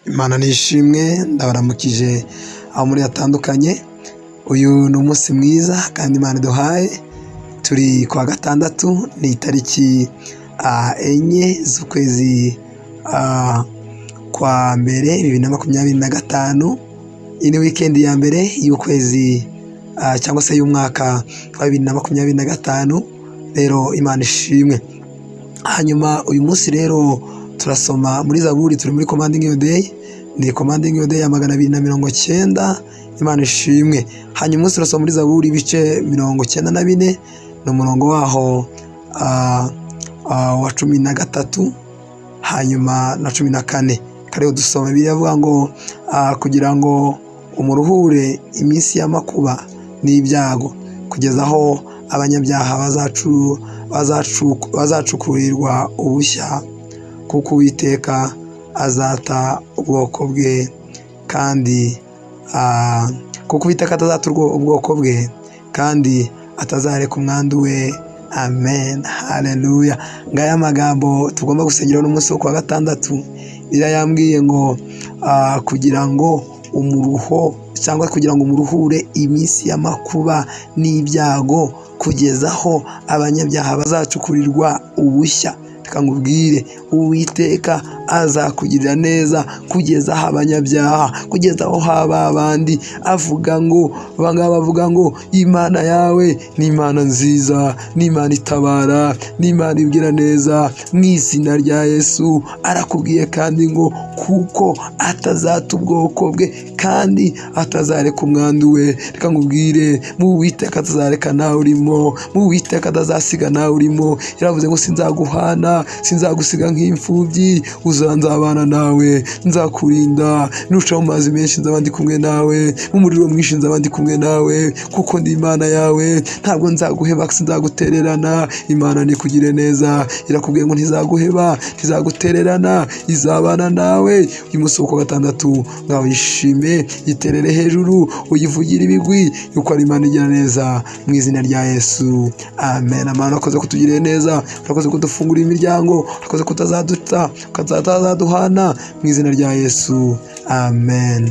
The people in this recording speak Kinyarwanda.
Imana nishimwe, ndabaramukije aho muri hatandukanye. Uyu ni umunsi mwiza kandi Imana iduhaye. Turi kuwa gatandatu, ni itariki 4 z'ukwezi kwa mbere 2025. Iyi ni weekend ya mbere y'ukwezi cyangwa se y'umwaka wa 2025. Rero Imana ishimwe. Hanyuma uyu munsi rero turasoma muri Zaburi, turi muri Commanding Your Day, ni Commanding Your Day ya 290. Imana ishimwe. Hanyuma umunsi turasoma muri Zaburi ibice 94, ni umurongo waho wa 13 hanyuma na 14. Kariho dusoma biravuga ngo kugira ngo umuruhure iminsi y'amakuba n'ibyago, kugeza aho abanyabyaha bazacukurirwa ubushya, kuko Uwiteka azata ubwoko bwe, kandi kuko Uwiteka atazata ubwoko bwe, kandi atazareka umwandu we. Amen, haleluya. Ngaya magambo tugomba gusengeraho n'umunsi wo kuwa gatandatu. Bibiliya yambwiye ngo kugira ngo umuruho cyangwa kugira ngo umuruhure iminsi y'amakuba n'ibyago, kugeza aho abanyabyaha bazacukurirwa ubushya. Reka nkubwire, Uwiteka azakugirira neza kugeza aho abanyabyaha, kugeza aho haba abandi. Avuga ngo abangaba bavuga ngo Imana yawe ni Imana nziza, ni Imana itabara, ni Imana ibwira neza. Mu izina rya Yesu arakubwiye kandi ngo kuko atazata ubwoko bwe, kandi atazareka umwandu we. Reka nkubwire, mu Uwiteka atazareka nawe urimo, mu Uwiteka atazasiga nawe urimo. Yaravuze ngo sinzaguhana, sinzagusiga nk'imfubyi, uzanzabana nawe, nzakurinda. Nuca mu mazi menshi nzaba ndi kumwe nawe, mu muriro mwinshi nzaba ndi kumwe nawe, kuko ndi Imana yawe, ntabwo nzaguheba, sinzagutererana. Imana nikugire neza, irakubwiye ngo ntizaguheba, ntizagutererana, izabana nawe. Uyu munsi wo kuwa gatandatu ngaho yishime, yiterere hejuru, uyivugire ibigwi yuko ari Imana igira neza, mu izina rya Yesu, amen. Amana, urakoze kutugirira neza, urakoze kudufungurira imiryango, urakoze kutazaduta, utazaduhana, mu izina rya Yesu, amen.